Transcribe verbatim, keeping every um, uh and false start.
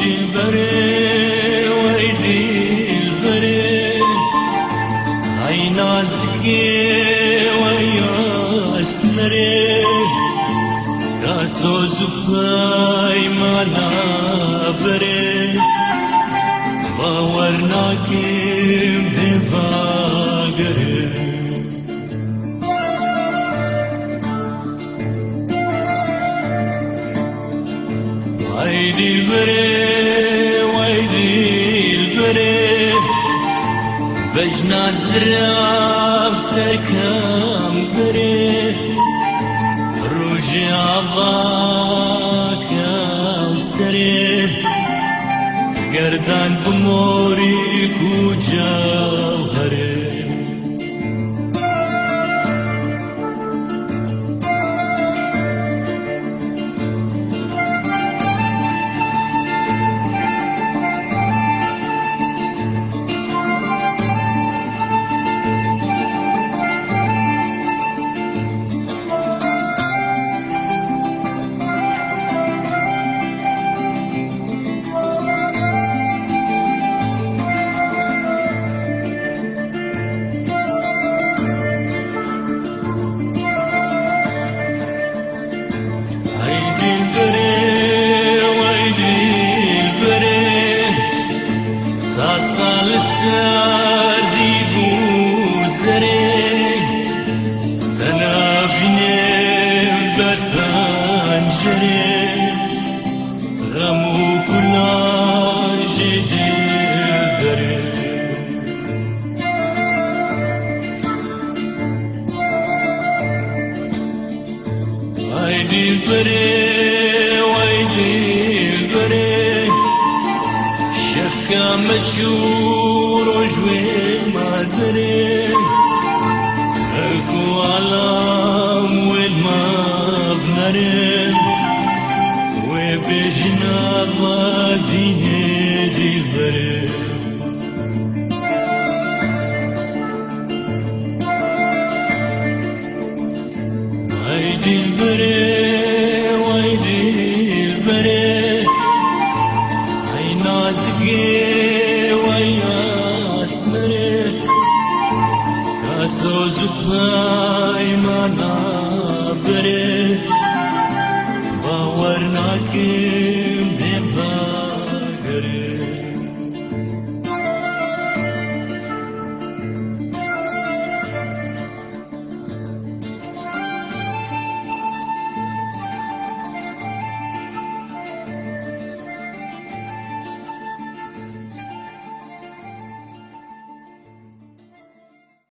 Dilberê, wey dilberê, ay nazikê, wey asmerê, ka soz û peymana berê, bawer nakim bê bagerê. Ay dilberê, way dilberê, bejna zirav serkemberê, rojê ava kewserê, gerdan bi morîk û cewherê. Ay dilberê, way dilberê, tasa li ser zîv û zerê, te navînê ber pencerê, xem û kulan jê dilberê. Ay dilberê, way dilberê, şefka me çû roj wê ma derê, xelk û alam wê ma binerin, wê bêjin ava dînê dilberê. Ay dilberê, way dilberê, ay nazikê, way asmerê, ka soz û peymana